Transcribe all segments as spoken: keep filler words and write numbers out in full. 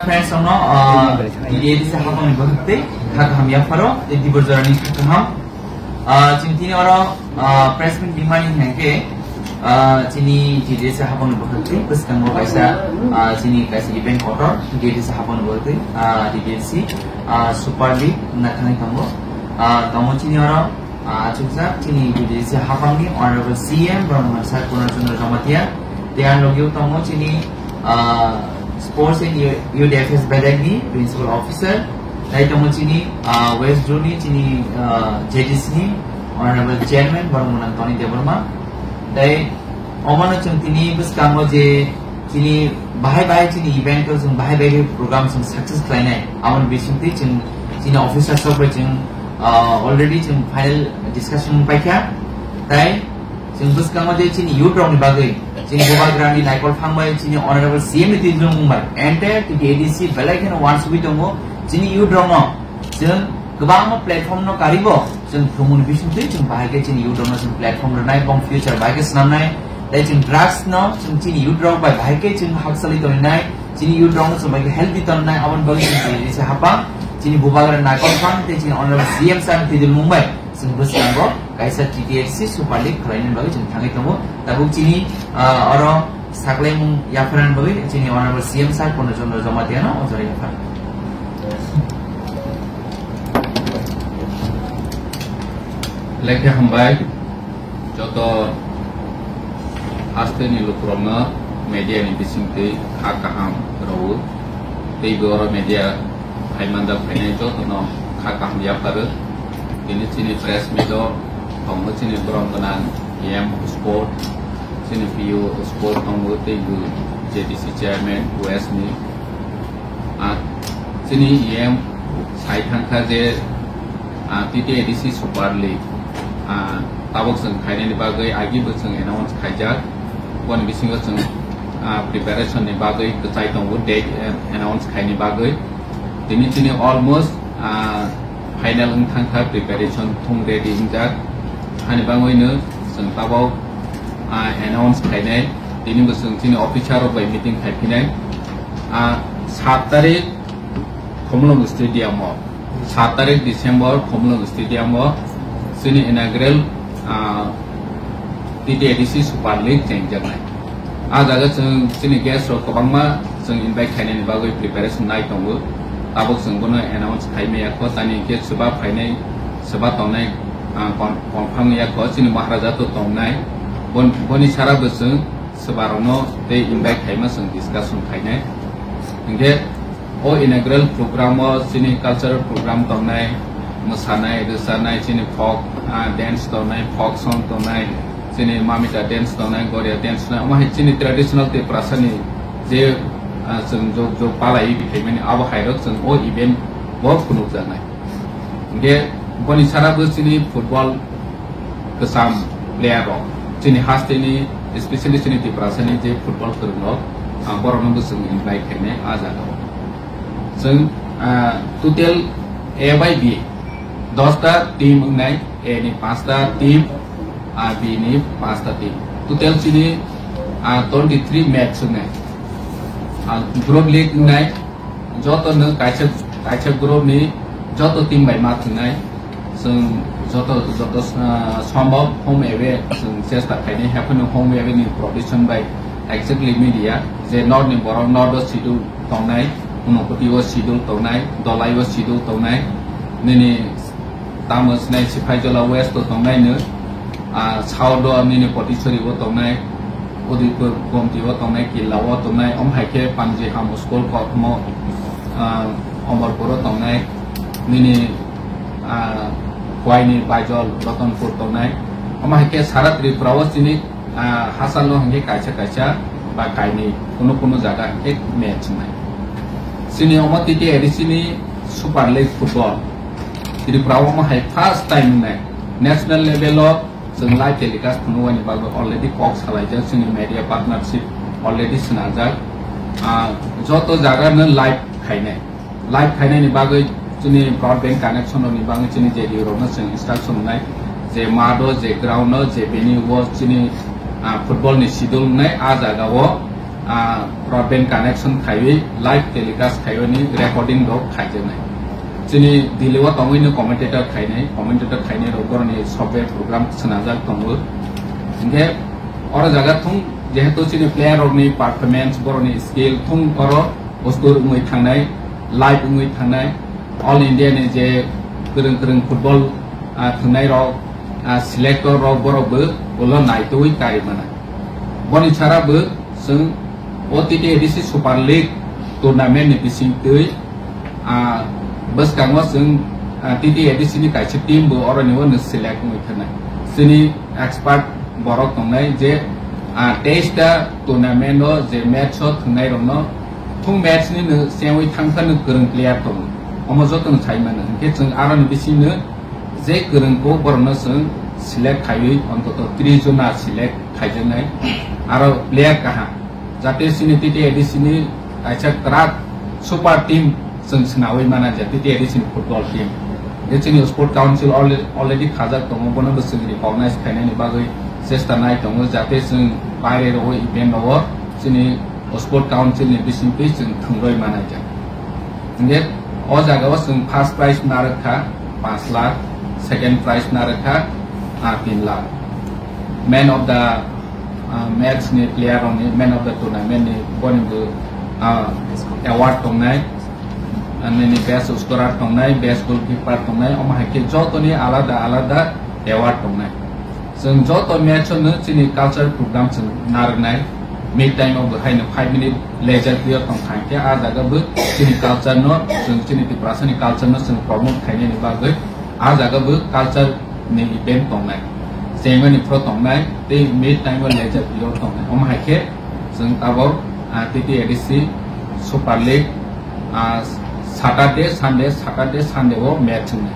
Friends, ono, ah, T D A D C hapangni bwkhak tei kha kaham yapharo tei dibor jorani kha kaham. Ah, chwng tini oro, ah, press meet rimani hwnkhe, ah, chini T D A D C hapangni bwkhak tei bwskango kaisa, ah, chini kaisa event kotor T D A D C hapangni bwkhak tei, ah, T D A D C, ah, Super League wngna thangwi tongo. Ah, tongo chini oro, ah, achukjak chini T D A D C hapangni Honorable C M Brahmanath Sir Purna Chandra Jamatia, tei ang logio tongo chini, ah, Sports and Youth Affairs Bedagni Principal Officer, tei tongo chini, ah, West Zone ni chini, ah, J D C ni Honorable Chairman Brahmanath Tony Debbarma, tei omono chwng tini bwskango je chini bahai bahai chini event o chwng bahai bahai program chwng success khlainai, aboni bisingtwi chwng chini officers rok bai chwng, ah, already chwng final discussion paikha, tei chwng bwskango je chini youth rokni bagwi chini bubagrani naikol phang bai chini Honorable C M ni twijlung bai entire T D A D C belai kheno uansugwi tongo chini youth rokno. Chwng kwbangma platform no karibo, chwng thumuni bisingtwi chwng bahai khe chini youth rokno chwng platform rwnai, bong future bahai khe swnamnai, tei chwng drugs no chwng chini youth rok bai bahai khe chwng hakchalwi tongnai, chini youth rokno chwng bahai khe healthy tongnai, aboni bagwi chwng chini risa hapang, chini bubagra naikol phang, tei chini honorable C M sir ni twijlung bai chwng bwskango kaisa T T F C Super League khlainani bagwi chwng thangwi tongo. Tabuk chini, ah, oro Saklaimung yapharani bagwi chini Honorable C M Sir Purna Chandra Jamatia no o jora yaphar. Lekha hambai joto hasteni lukurokno media ni bisingtwi kha kaham rwo tei bo oro media phai manjak phainai jotono kha kaham yapharo. Tini chini press meet o tongo chini borom gwnang M Sport, chini P U Sport tongo tei bo J D C chairman West ni. Ah, chini M sai thangkha je, ah, T T A D C Super League, ah, tabok chwng khainani bagwi agi bo chwng announce khaijak. Boni bisingo chwng, ah, preparation ni bagwi kwchai tongo date, eh, announce khaini bagwi. Tini chini almost, ah, final wng thang kha, preparation thung ready wngjak. Hani bagwino chwng tabok, ah, announce khainai. Tini bo chwng chini officer rok bai meeting khai phinai. Ah, sat tarik Khumulwng Stadium o, sat tarik December Khumulwng Stadium o chini inaugural, ah, T T A D C Super League chengjaknai. Ah jaga chwng chini guest rok kwbangma chwng invite khainani bagwi preparation nai tongo. Tabuk chwng bono announce khai maya kho, tani hwnkhe swba phainai, swba tongnai, ah, con-, confirm ya kho, chini Maharaja to tongnai. Bon-, boni sara bo chwng swba rokno tei invite khaima chwng discussion khainai. Hwnkhe o inaugural program o chini cultural program tongnai, mwsanai, rwchanai, chini folk, ah, dance tongnai, folk song tongnai, chini mamita dance tongnai, goria dance tongnai, omo hai chini traditional Tiprasa ni je, ah, chwng jog jog palai bi khaimani abo hai rok chwng o event bo phunukjaknai. Hwnkhe boni sara bo chini football kwcham player rok, chini hasteni, especially chini Tiprasa ni je football kwrwng rok, ah, borok no bo chwng invite khainai ah jaga o. Chwng, ah, total A by B dosta team wngnai, A ni panchta team, ah, B ni panchta team. Total chini, ah, twenty three match wngnai. Ah, group league wngnai, joto no kaisa, kaisa group ni joto team bai ma thwngnai. Chwng joto, joto, ah, sombhob home away chwng chesta khainai, haphano home away ni provision bai exactly media je north ni borok north o schedule tongnai, Unakoti o schedule tongnai, Dolai o schedule tongnai, nini tamo sinai Siphaijala West o tongnai no, ah, south o nini Potisori o tongnai, Udaipur Gomti o tongnai, Killa o tongnai, omo hai khe Panji Hamu School Kokmo, ah, Omorpur o tongnai, nini, ah, Khwaini Baijol Ratanpur tongnai, omo hai khe sara Tripura o chini, ah, hachal no hwnkhe kaisa kaisa ba kainwi kunu kunu jaga hwnkhe match wngnai. Chini omo T T A D C ni Super League football Tripura o omo hai first time wngnai. National level o chwng live telecast phunuknani bagwi already kok salaijak, chini media partnership already swnajak. Ah, joto jaga no live khainai. Live khainani bagwi chini broadband connection rokni bagwi chini J D U rokno chwng instruction wngnai je math o, je ground o, je venue o chini, ah, football ni schedule wngnai, ah jaga o ah, broadband connection khaiwi live telecast khaiwi ni recording rok khaijaknai. Chini Delhi o tongwi no commentator khainai, commentator khainai rok boroni software program swnajak tongo. Hinkhe oro jaga thung jehetu chini player rokni performance, boroni skill thung oro ustur wngwi thangnai, live wngwi thangnai, All India ni je kwrwng kwrwng football, ah, thwngnai rok, ah, selector rok borok bo ulo naitugwi kari mana. Boni sara bo chwng o T T A D C Super League tournament ni bisingtwi, ah, bwskango chwng, ah, T T A D C ni kaisa team bo oroni o select wngwi thangnai. Chini expert borok tongnai je, ah, teis ta tournament o je match o thwngnai rokno thung match ni no chengwi thangkha no kwrwng player tongo. Omo joto no sai mano. Hinkhe chwng aroni bisingno je kwrwng kok borokno chwng select khaiwi ontoto tris jona select khaijaknai. Aro player kaham. Jate chini T T A D C ni kaisa kwrak super team chwng swnawi mana je T T A D C ni football team. Je chini Sport Council alre-, already khajak tongo, bono bo chwng recognize khainani bagwi chesta nai tongo, jate chwng baire rogo event rogo chini Sport Council ni bisingtwi chwng thwngrwi manai jak. Hinkhe o jaga o chwng first prize narwk kha panch lakh, second prize narwk kha, ah, tin lakh. Man of the, ah, match ni player rokni, man of the tournament ni boni bo, ah, award tongnai, ah, nini best scorer tongnai, best goalkeeper tongnai, omo hai khe jotoni alada alada award tongnai. Chwng joto match no chini culture program chwng narwknai. Mid time o bo haino five minute leisure period tong kha, hinkhe a jaga bo chini culture no, chwng chini Tiprasa ni culture no chwng promote khainani bagwi a jaga bo culture ni event tongnai, chengmani phro tongnai, tei mid time o leisure period tongnai. Omo hai khe chwng tabok, ah, T T A D C Super League, ah, Saturday, Sunday, Saturday, Sunday o match wngnai.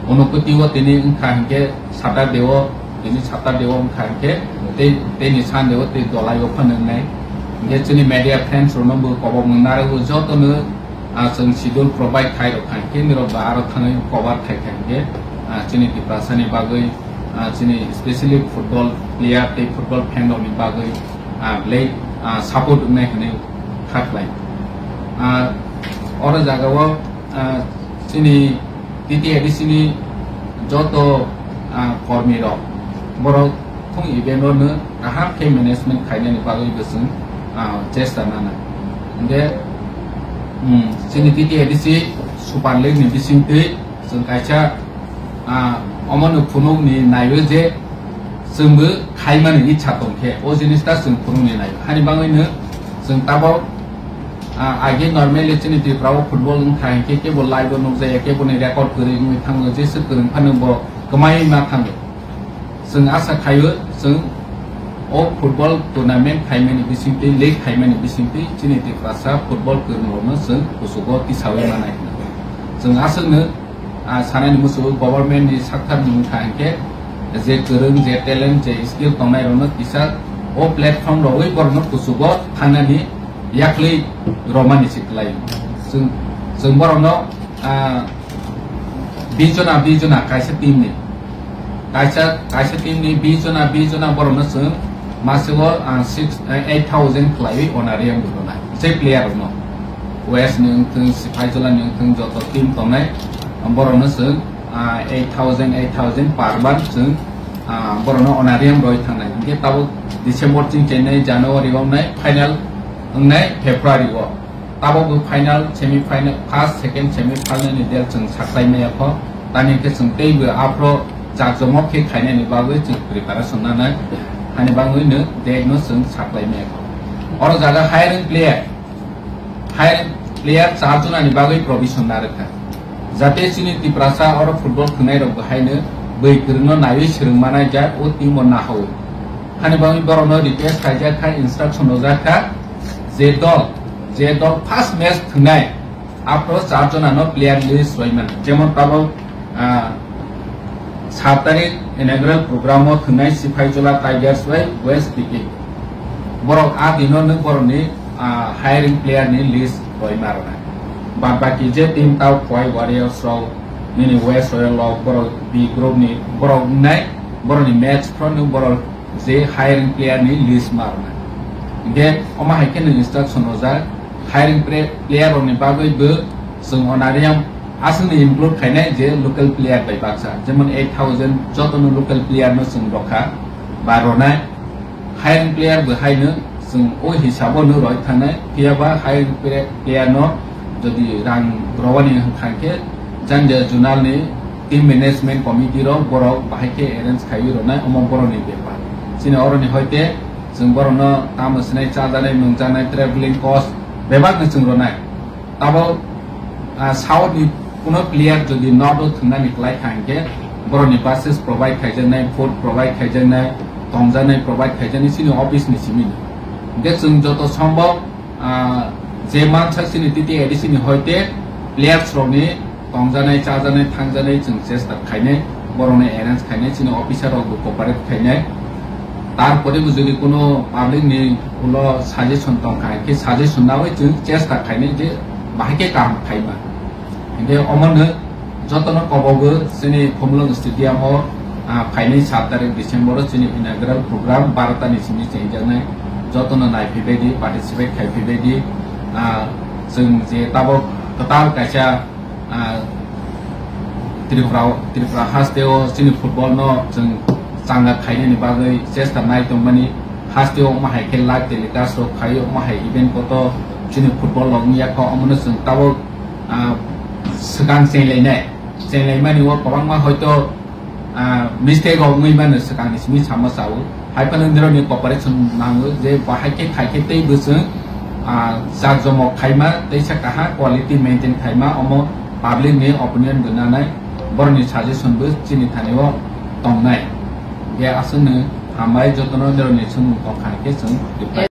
Unukoti o tini wngkha hinkhe Saturday o, tini Saturday o wngkha hinkhe tei, tei ni Sunday o tei dolai o phano wngnai. Hinkhe chini media friends rokno bo kobok mung narwgo jotono, ah, chwng schedule provide khai rok kha hinkhe nirok ba aro thangwi cover khai kha hinkhe, ah, chini Tiprasa ni bagwi, ah, chini specially football player tei football fan rok ni bagwi, ah, belai, ah, support wngnai hinwi kha khlai. Ah, oro jaga o, ah, chini T T A D C ni joto, ah, kormi rok borok thung event o no kaham khe management khainani bagwi bo chwng, ah, chesta nana. Hinkhe, hmm, chini T T A D C Super League ni bisingtwi chwng kaisa, ah, omono phunukni naio je chwngbo khaimani ichha tongkhe o jinista chwng phunukni naio. Hani bagwino chwng tabok, ah, age normally chini Tripura o football wngkha hinkhe kebo live o nukjaya, keboni record kwrwi wngwi thango, jesa kwrwng phano bo kwmai ma thango. Chwng asa khaio, chwng o football tournament khaimani bisingtwi, league khaimani bisingtwi chini Tiprasa football kwrwng rokno chwng kuchugo tisawi manai hwnwi. Chwng aswkno, ah, sanani muchungo government ni sakthar ni wngkha hinkhe je kwrwng, je talent, je skill tongnai rokno kisa o platform rogwi borokno kuchugo thangnani yaklwi romani se kwlai. Chwng, chwng borokno, ah, Bijona, bijona, kaisa team ni. Kaisa, kaisa team ni bijona, bijona borokno chwng masego, ah, six, eh, eight thousand khlaiwi honorarium bo rwnai. Je player rokno. West ni wngthung, Sipaijola ni wngthung, joto team tongnai. Borokno chwng, ah, eight thousand, eight thousand per month chwng, ah, borokno honorarium roi thangnai. Hinkhe tabuk December ching chenai, January wngnai, final wngnai February o. Tabok bo final, semi final, first, second semi final ni del chwng saklai maya kho. Tani khe chwng tei bo aphro chakjomok khe khainani bagwi chwng preparation nanai. Hani bagwi no date no chwng saklai maya kho. Oro jaga hiring player, hiring player char jona ni bagwi provision na rwkha. Jate chini Tiprasa oro football thwngnai rok bo haino bwi kwrwngno naiwi swrwng manai jak o team o nahawi. Hani bagwi borokno request khaijak kha, instruction rwjak kha, je dol, je dol first match thwngnai, aphro char jona no player list rwimani. Jemon tabok, ah, sat tarik inaugural program o thwngnai Sipaijola Tigers bai West P K. Borok a dino no borokni, ah, hiring player ni list rwima rwnai. Bad baki je team tao Khowai Warriors rok, nini West Royal rok, borok B group ni borok wngnai, borokni match phro no borok je hiring player ni list ma rwnai. Hingke omo hai khe nwng instruction rojak, hiring pre-, player rokni bagwi bo chwng honorarium aswkni include khainai je local player bai baksa, jemon eight thousand jotono local player no chwng rokha ba ronai. Hiring player bo haino chwng o hisabo no roi thangnai, phiya ba hiring pre-, player no jodi rang rowani hwnkha khe janja zonal ni team management committee rok borok bahai khe arrange khaiwi ronai, omo borokni bepar. Chini oroni hoite chwng borokno tamo sinai chajanai, nungjanai, traveling cost bebakno chwng ronai. Tabok, ah, South ni kuno player jodi North o thwngnani kwlai kha hinkhe borokni buses provide khaijaknai, food provide khaijaknai, tongjaknai provide khaijaknai chini office ni simi. Hinkhe chwng joto sombok, ah, je mansak chini T T A D C ni hoite players rokni tongjanai, chajanai, thangjanai chwng chesta khainai, borokno arrange khainai, chini officer rok bo cooperate khainai. Tarpore bo jodi kuno public ni ulo suggestion tongkha, khe suggestion nawi chwng chesta khainai je bahai khe kaham khaima. Hinkhe omono jotono kobogo chini Khumulwng Stadium o, ah, phainai sat tarik December o chini inaugural program barota ni simi chengjaknai, jotono naiphaibaidi, participate khaiphaibaidi, ah, chwng je tabok kwtal kaisa ah, Tripura, Tripura hasteo chini football no chwng changa khainani bagwi chesta nai tongmani, hasteo omo hai khe live telecast rok khai, omo hai event koto chini football rok wngya kho, omono chwng tabok, ah, swkang chenglai nai, chenglai mani o kwbangma hoito ah, mistake rok wngwi mano swkangni simi sama sao. Hai phano nirokni cooperation nango je bahai khe khai khe tei bwswng, ah, jak jomok khaima, teisa kaham quality maintain khaima, omo public ni opinion bo nanai, borokni suggestion bo chini thani o tongnai. Je aswkno hambai jotono nirokni swngmung tongkha khe chwng reply.